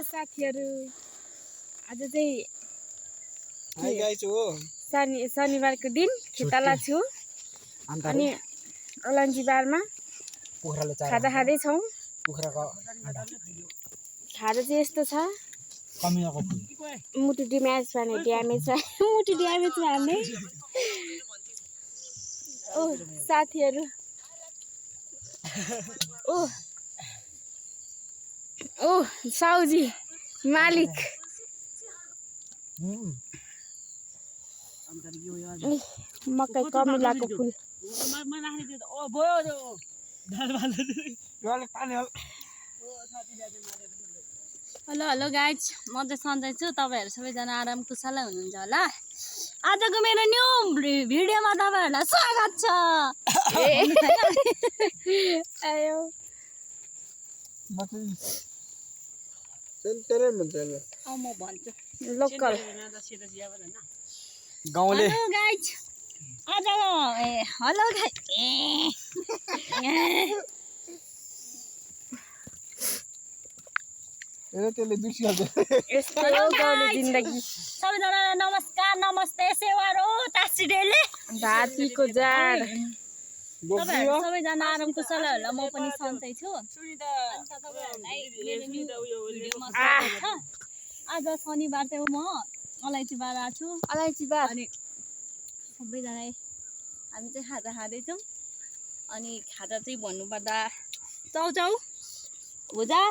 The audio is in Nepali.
साथीहरु आज चाहिँ हाय गाइस हो शनिबारको दिन खेताला छु अनि अलन्जी बारमा पोखराले चार खाजा खाँदै छौं पोखराको खाजा चाहिँ यस्तो छ कमियाको फुल मुटु ड्यामेज भने ओ साथीहरु ओ साउजी मालिक मकै कमिलाको फुल हेलो हेलो गाइज म चाहिँ सन्जय छु तपाईहरु सबैजना आराम कुशलै हुनुहुन्छ होला आजको मेरो न्यू भिडियोमा तपाईहरुलाई स्वागत छ आयो म भन्छु लोकल गाउँले हेलो गाइज आज हेलो गाइज त्यसले बिर्सिहाल्छ यस्तो गाउँले जिन्दगी सबैजनालाई नमस्कार नमस्ते सेवारो टासिडेले भातीको जाड तपाईहरु सबैजना आराम कुशल होला म पनि सन्चै छु अनि तपाईहरुलाई मेरो न्यू भिडियोमा स्वागत छ आज शनिबार चाहिँ म अलैँची बार आएको छु अलैँची बार अनि सबैजना हामी चाहिँ खाजा खाँदैछौँ अनि खाजा चाहिँ भन्नुपर्दा चाउचाउ भुजा